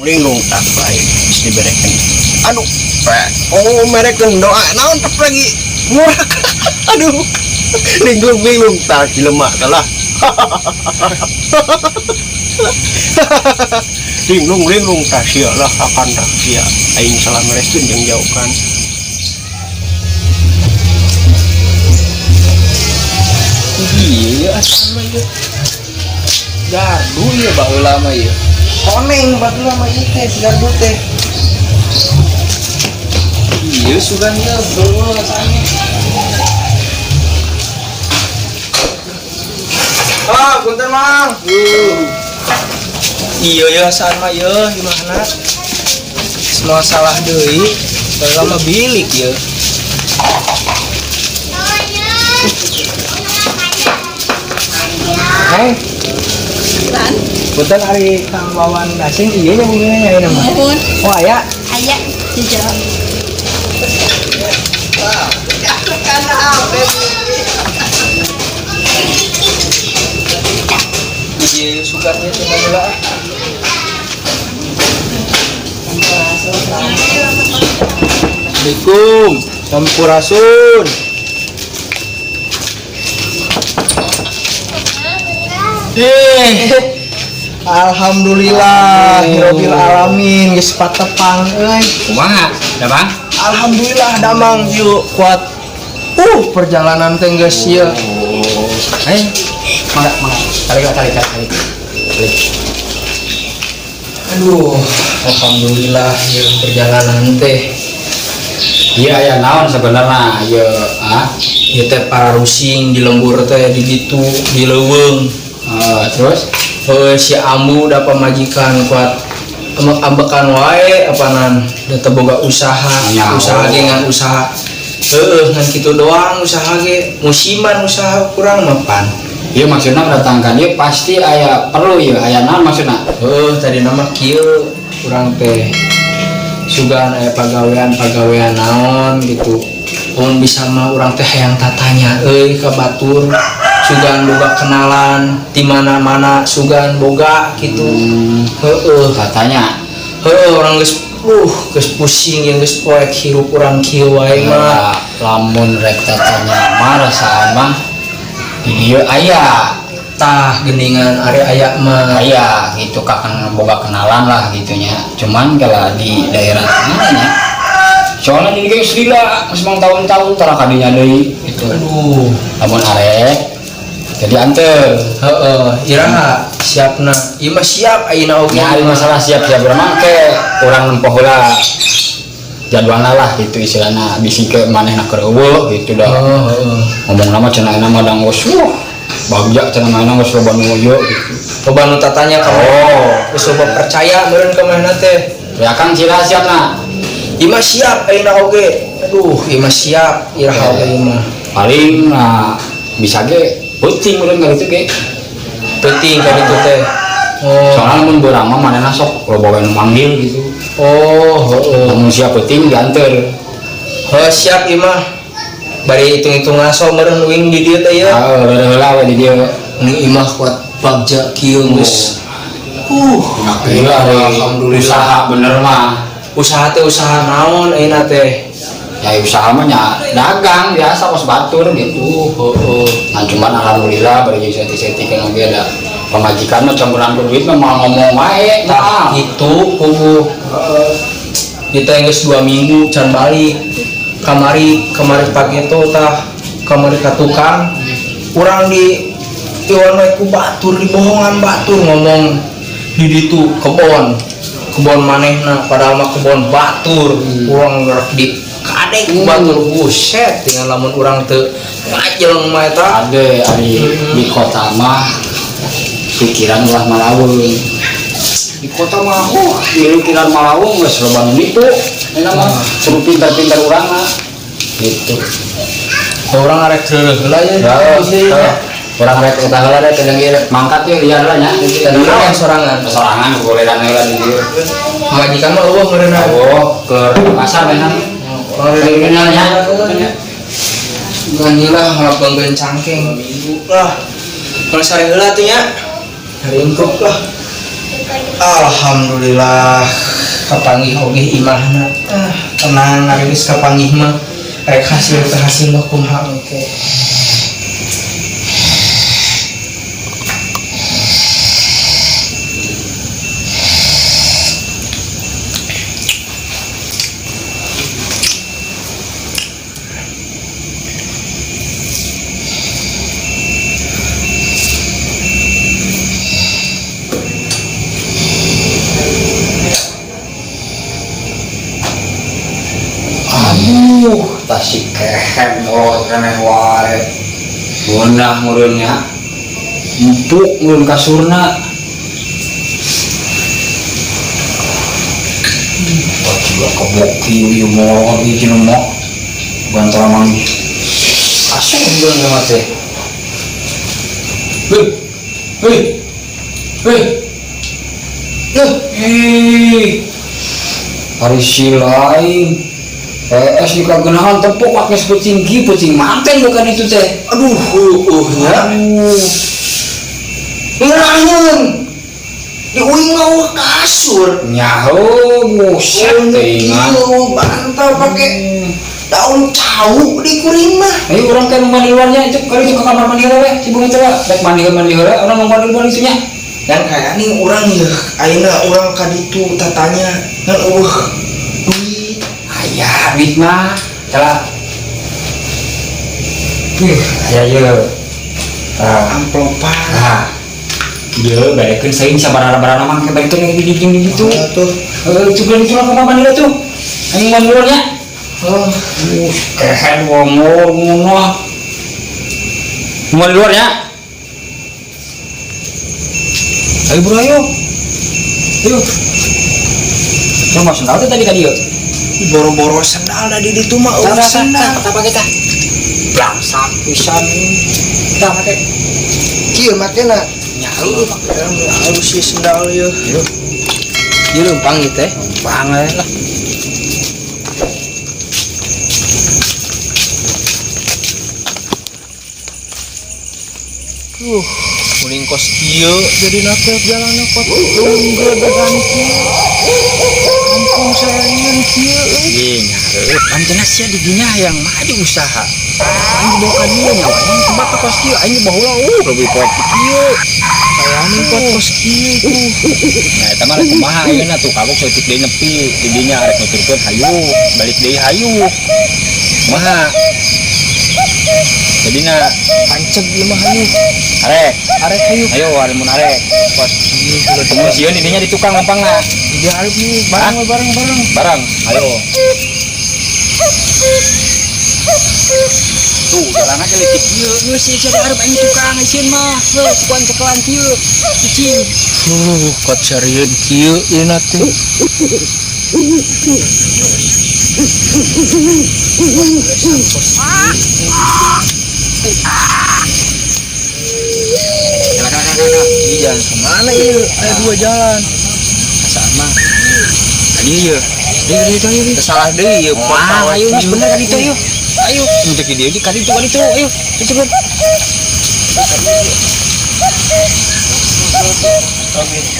Linglung tak baik geus diberekeun. Aduh, oh merekeun doa naon tep lagi murah. Aduh. Linglung linglung tah jelema tah lah. Linglung linglung tah sia lah akan tah sia aing salah mereskeun jeung jauhkan. Iya, asal mah ieu. Gardu ieu baheula mah ieu. Koneng baheula mah ieu teh gardu teh. Iya sugan ieu bro rasanya. Ah, punten Mang. Iya ya asal mah ieu gimana? Semua salah deui. Baheula mah bilik ieu. Hai. Punten ari Kang Wawan asing iya nya bumina nya ayeuna mah. Muhun. Oh aya. Aya jejak. Jadi sugarnya coba heula ah. Assalamualaikum. Sampurasun. Alhamdulillah, hirobil alamin, geus patepang euy. Kumaha, Damang? Alhamdulillah damang yuk kuat. Perjalanan teh geus ieu. Ayo, mangga, mangga. Tarik lah, tarik, tarik, tarik. Tarik. Aduh, alhamdulillah ieu perjalanan teh. Iya, ya naon sebenarnya, ieu, ah? Ieu teh pararusing di lembur teh di ditu, di leuweung. Terus? Si ambu da pamajikan kuat ambek-ambekan wae apanan da teu boga usaha, Nyaho. usaha ge ngan usaha. Heueuh ngan kitu doang usaha ge, musiman usaha kurang mah pan. Ieu maksudna datangkan ieu pasti aya perlu ieu, aya naon maksudna? Heueuh tadi nama kieu urang teh sugan aya pagawean-pagawean naon gitu. Mun bisa mah urang teh hayang tatanya euy ka batur. Sugan boga kenalan di mana-mana sugan boga gitu. Heueuh Tatanya. Heueuh urang geus geus pusing jeung geus poek hirup urang kieu wae mah. Lamun rek tatanya mah rasaan mah di dieu aya. Tah geuningan ari aya mah. Aya gitu kakang boga kenalan lah gitunya. Cuman kalau di daerah mana nya? Soalnya di geus lila geus mang tahun-tahun tara kadinya deui gitu. Aduh. Lamun arek jadi anter. Heeh, iraha siapna. Ieu mah siap ayeuna oge. Nya ari masalah siap-siap urang mah ke urang nempo heula jadwalna lah gitu istilahna bisi ke manehna keur eueuh gitu dah. Oh, heeh. Ngomong nama cenah ayeuna mah da geus wuh bagja cenah manehna geus loba nu ieu gitu. Loba nu tatanya ka manehna. Oh. Geus loba percaya meureun ka manehna teh. Ya Kang cila siapna. Ieu mah siap ayeuna oge. Aduh, ieu mah siap iraha oge ieu mah. Paling nah, bisa ge peuting meureun ka ditu ge. Peuting ka ditu teh. Oh. Soalnya mun beurang mah manehna sok loba we nu manggil gitu. Oh, heeh. Lamun siap peuting dianteur. Heuh siap ieu mah. Bari hitung-hitung ngaso meureun uing di dieu teh ieu. Heeh, leureun heula we di dieu. Ni imah kuat bagja kieu geus. Nah, gila, ari Alhamdulillah. Usaha bener mah. Usaha teh usaha naon ayeuna teh? Ya usaha mah nya dagang biasa kos batur gitu. Heeh. Nah cuman alhamdulillah bari jeung seti-seti kan oge ada pamajikan mah campuran ku duit mah moal ngomong wae. Tah itu puguh. Heeh. Kita geus 2 minggu can balik. Kamari kamari pagi tah kamari ka tukang. Urang di iwan we ku batur dibohongan batur ngomong di ditu kebon. Kebon manehna padahal mah kebon batur. Urang gerak di kadek ku batur buset tinggal lamun urang teu ngajeleng mah eta. Ade ari di kota mah pikiran ulah malaweung. Di kota mah pikiran malaweung geus loba nu nipu. Eta mah kudu pintar-pintar urang mah gitu. Urang arek reureuh heula ye. Heeh. Urang rek eta heula deh kadang ieu mangkat ye liar lah nya. Dan urang yang sorangan. Sorangan goleran heula di dieu. Pamajikan mah eueuh meureunna. Oh, ke pasar mainan. Urang rek nya. Ganjilah ngalapengkeun cangkeng minggu lah. Kalau sare heula teh nya. Hari engkep lah. Alhamdulillah kapanggih oge imahna. Ah, tenang ari geus kapanggih mah rek hasil teh hasil mah kumaha engke. Aduh, tasik kehem molor keneh wae. Gunah meureunnya. Empuk meureun kasurna. Wah, juga kebok kieu ieu molor ieu cenah mah. Bantal manggih. Asup beunang mah teh. Hei. Hei. Hei. Loh, ih. Ari si lain. PS di kagenahan tepuk pakai peuting ki peuting manten bukan itu teh. Aduh, nya. Ngeraheun. Di uing mah kasur. Nyaho buset teh Kieu bantal pake daun cau di kuring mah. Ayo urang kan mandi luarnya itu kali itu ke kamar mandi heula we, cibung itu lah. Rek mandi mandi heula, urang mau mandi luar itunya. Dan kayak nih urang ya, ayeuna urang ka ditu tatanya ngan eueuh duit. Aya duit mah, salah. Aya ye. Tah, amplopan. Tah. Ieu berekeun saing sabaraha-barana mah ke berekeun di di di ditu. Tuh. Heuh, cukup itu lah kamar mandi tuh. Aing mandi luarnya. Oh, kehen wongor ngono. Mandi luarnya. Ayo bro, ayo. Ayo. Coba sendal teh tadi ka dieu. Boro-boro sendal tadi ditu mah eueuh sendal. Tah pake tah. Blangsak pisan. Tah pake. Kieu makena. Nya heueuh pake halus sih sendal ieu. Ieu. Ieu leumpang ieu teh. Leumpang we lah. Mending kos kieu jadi nake jalan kot lunggedegan kieu. Kampung sarangan kieu euy. Ye nya heueuh, pan cenah sia di dinya hayang maju usaha. Aing dibawa ka dieu nya, aing tempat ka kos kieu, aing dibawa heula leuwih poek di kieu. Hayang pot kos kieu tuh. Nah, eta mah rek kumaha ayeuna tuh kagok saeutik deui nepi di dinya arek nuturkeun hayu, balik deui hayu. Kumaha? Jadina panceg ieu mah hayu. Arek, arek hayu. Ayo ari mun arek. Kos kieu Mun sieun di dinya di tukang lempangna. Di hareup nih, bareng we, bareng bareng. Bareng, ayo. Tuh, jalan aja leutik kieu. Geus ieu sia hareup aing tukang sieun mah. Heuh, tukuan cekelan kieu. Cicing. Kot sarieun kieu ieu na teh. Ini jalan kemana ieu? Ada dua jalan. Asaan mah. Tadi ieu. Deui deui deui. Salah deui ieu. Wah, ayo geus bener ka ditu ieu. Ayo, untuk dieu di ka ditu ka ditu. Ayo, ditu kan.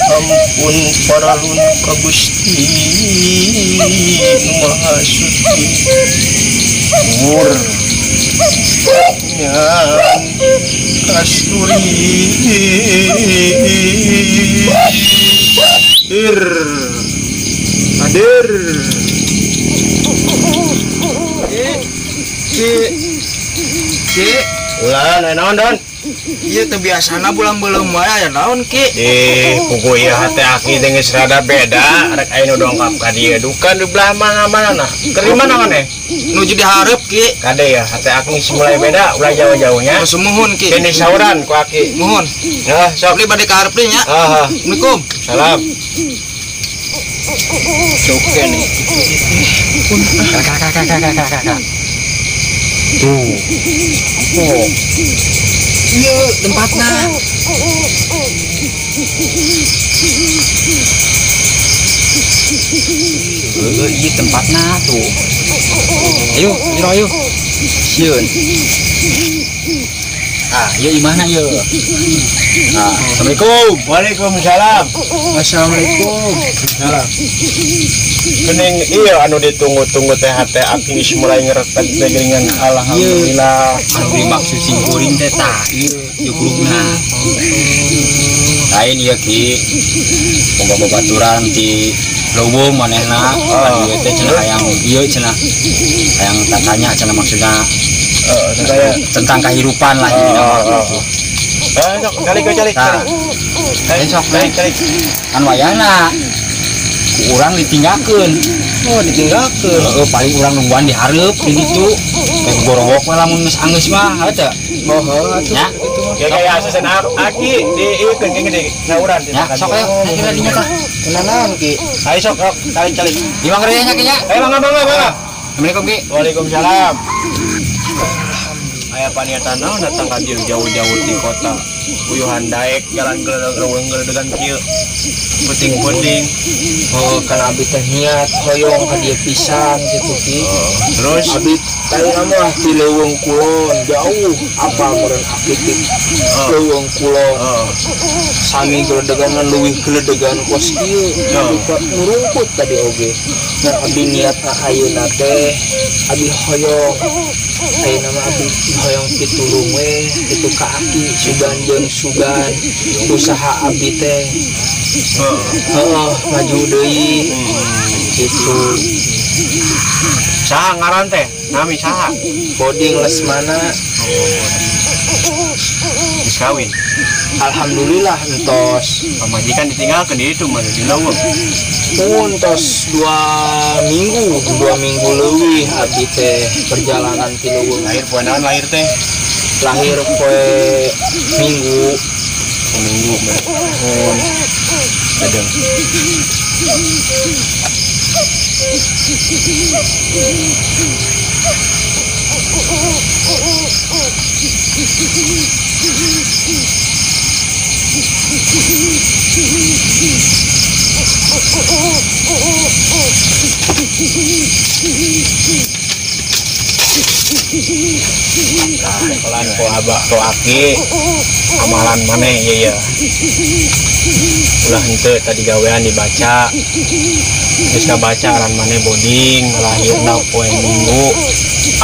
Ampun paralun ka Gusti Maha Suci. Mur. Nyan kasturi. Ir. Hadir. Ki. Ki. Ulah, naon don? Ieu teh biasana bulang beuleum wae aya naon Ki? Pugu ieu hate aki teh geus rada beda, rek aya nu dongkap ka dieu duka di belah mana-mana nah. Keur di mana maneh? Nuju dihareup Ki. Kade ya, hate aki geus mulai beda, ulah jauh-jauhnya. Geus muhun Ki. Kini sauran ku aki. Muhun. Nah, sok. Beli bade ka hareup deui nya. Heeh. Assalamualaikum. Salam. Oke nih. Kak kak kak kak kak kak. Tuh. Oh. Ieu tempatna. Heueuh, ieu tempatna tuh. Ayo, ayo, ayo. Sieun. Ah, ieu imahna ieu. Nah, Assalamualaikum. Waalaikumsalam. Assalamualaikum. Salam. Gening iya anu ditunggu-tunggu teh hate aki geus mulai ngeretek teh geuningan, alhamdulillah. Anu dimaksud sim kuring teh tah ieu jugrugna. Lain ieu, Ki. Boga babaturan ti leuweung manehna kan ieu teh cenah hayang ieu cenah. Hayang tatanya cenah, maksudna Saya tentang kehidupan lah ini Oh, nama. oh. Eh, sok calik we, calik, Tah. calik. Eh, Sok, calik, calik. Kan wayahna ku urang ditinggalkeun. Oh, ditinggalkeun. Heeh, paling urang nungguan di hareup di ditu. Kayak gorowok we lamun geus anggeus mah, heuh teu? Oh, heuh atuh Ya. gitu mah. Ya kayak asisten aki di ieu keun gede nauran. Ya, sok ayo, kira dinya tah. Tenang, Ki. Ayo sok, sok, calik, calik. Di mangga nya, Ki, nya. Ayo mangga, mangga, mangga. Assalamualaikum, Ki. Waalaikumsalam. Aya paniatan naon datang ka dieu jauh-jauh di kota? Uyuhan daek jalan geledeg-geledegan kieu. Penting-penting. Oh, kan abi teh niat hoyong ka dieu pisan gitu, Ki. Terus? Abi tadi mah di Leuweung Kulon jauh, apa meureun aki ti Leuweung Kulon. Sami geledegan, leuwih geledegan kos kieu. Abi teh ngurungkut tadi oge. Nah, abi niat ayeuna teh abi hoyong, ayeuna mah abi hoyong pitulung we itu ka aki, sugan jeung sugan usaha abi teh heeh maju deui gitu. Saha ngaran teh? Nami saha? Boding Lesmana. Geus kawin? Alhamdulillah entos. Pamajikan ditinggalkeun di itu mana di leuweung? Pun tos 2 minggu, 2 minggu leuwih abi teh perjalanan ti leuweung. Lahir poe naon lahir teh? Lahir poe Minggu. Poe Minggu. Mun. Aduh. Pelan ko abah ko aki amalan maneh iya iya ulah henteu tadi gawean dibaca, geus kabaca aran maneh Boding, lahirna poe Minggu,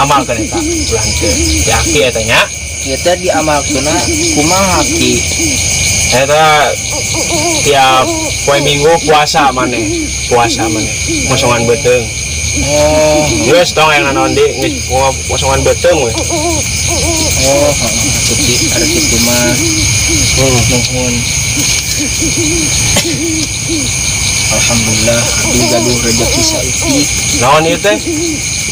amalkeun eta ulah henteu di aki eta nya. Ieu teh diamalkeunna kumaha, Ki? Eta tiap poe Minggu puasa maneh, puasa maneh kosongan beuteung. Oh. Geus tong aya naon deui, geus kosongan beuteung we. Oh, heeh atuh, Ki, ada kitu mah. Nuhun. Alhamdulillah abdi gaduh rezeki saeutik. Naon ieu teh?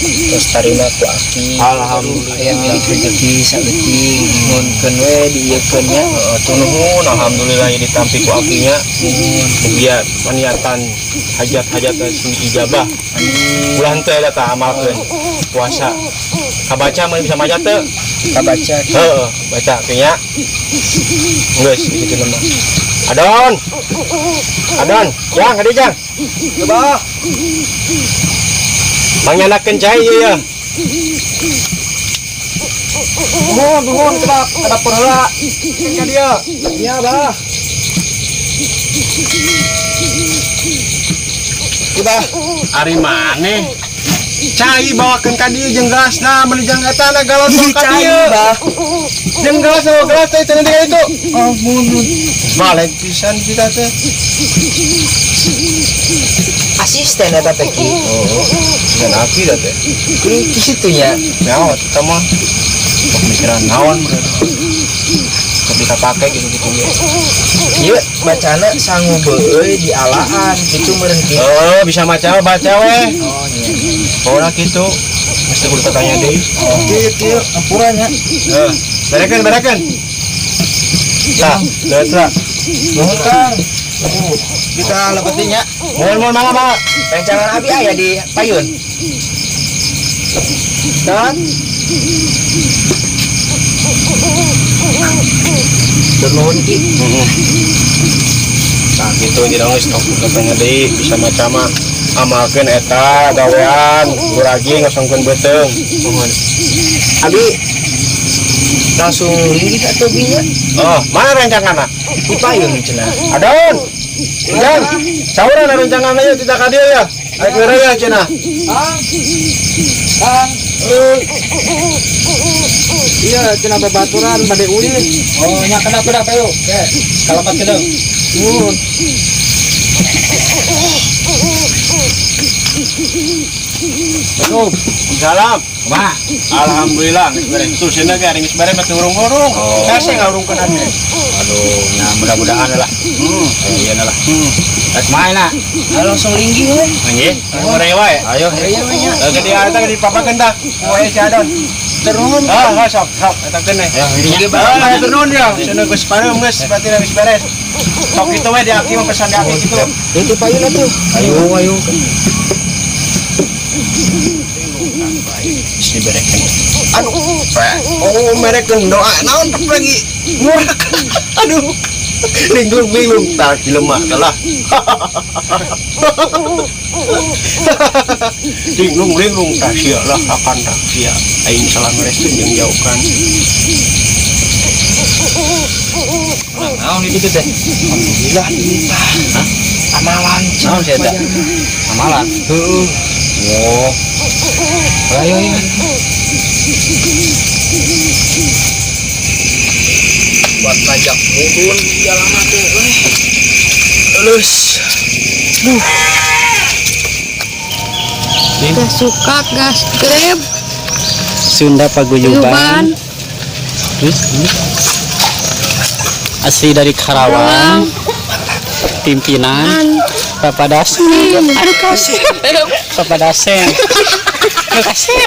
Terus tarima ku aki. Alhamdulillah. Aya milik rezeki saeutik, nuhunkeun we diieukeun nya. Heeh, tuh nuhun, alhamdulillah ya ditampi ku akinya. Mugia paniatan hajat-hajat sing ijabah. Amin. Ulah henteu eta tah, amalkeun puasa. Kabaca mah bisa maca teu? Kabaca. Heeh, baca kayaknya. Geus gitu nama. Adon. Adon, jang kadieu jang. Coba. Mangyanakeun cai ieu ya. Nuhun, nuhun, coba ka dapur heula. Ka dieu. Iya, Bah. Coba. Ari maneh? Cai bawakeun ka dieu jeung gelasna, meuni jang eta na galon ka Cai, dieu. Bah. Jeung gelas sama gelas teh cenah di itu. Oh, muhun, muhun. Balik pisan kita teh. Asisten eta teh, Ki. Oh, dengan aki dah teh. Kuring di situ nya. Nyawa eta mah. Pemikiran naon berarti. Ketika pakai gitu-gitu ge. Ieu bacana sangu beueuy di alaan kitu meureun, Ki. Oh, bisa maca baca we. Oh, nya. Pokoknya gitu. Mesti kudu tanya deui. Oh, kieu kieu ampura nya. Heeh. Berekeun, berekeun. Tah, lihat lah. Nuhun, Kang. Kita lebetin nya. Mohon, mohon, mangga, mangga. Rencangan abi aya di payun. Dan nuhun, Ki. Nah, gitu jadi geus tong tanya deui bisa maca mah amalkeun eta gawean guragi ngosongkeun beuteung. Nuhun. Abi Langsung linggih atuh binya. Oh, mana rencangan? Di payun cenah. Adon. Ujang, sauran rencangan aja tidak ka dieu ya. Ayo ke raya cenah. Kang. Iya, cenah babaturan bade ulin. Oh, nya kena kuda payu. Oke. Kalapat kedeng. Nuhun. Aduh, salam. Kumaha? Alhamdulillah, geus beres. Tuh cenah ge ari geus beres batu urung-urung. Oh. Kase ngurungkeun ade. Aduh, nah mudah-mudahan lah. Iya lah. Rek main lah. Langsung linggih we. Nggih, raya wae. Ayo. Raya we nya. Eh, gede eta di papakeun tah. Wae si Adon. Terus. Ah, sok, sok eta keun we. Ayo, ini Ah, hatur nuhun ya. Cenah geus pareum geus, berarti geus beres. Sok kitu we di aki mah pesan di aki kitu. Itu payun atuh. Ayo, ayo. Diberekeun. Aduh, oh merekeun doa naon tep lagi murak. Aduh. Linglung linglung tah jelema tah lah. Linglung linglung tah sia lah akan tah sia. Aing salah mereskeun jeung jauhkan. Naon itu teh? Alhamdulillah ini tah. Amalan. Naon sih eta? Amalan. Heeh. Oh. Ayo, ayo. Buat ngajak mudun jalan teh euy. Terus. Duh. Gak suka gas grab. Sunda Paguyuban. Terus ini asli dari Karawang, pimpinan Bapak Dasen. Aduh kasih. Bapak Dasen. Kasih.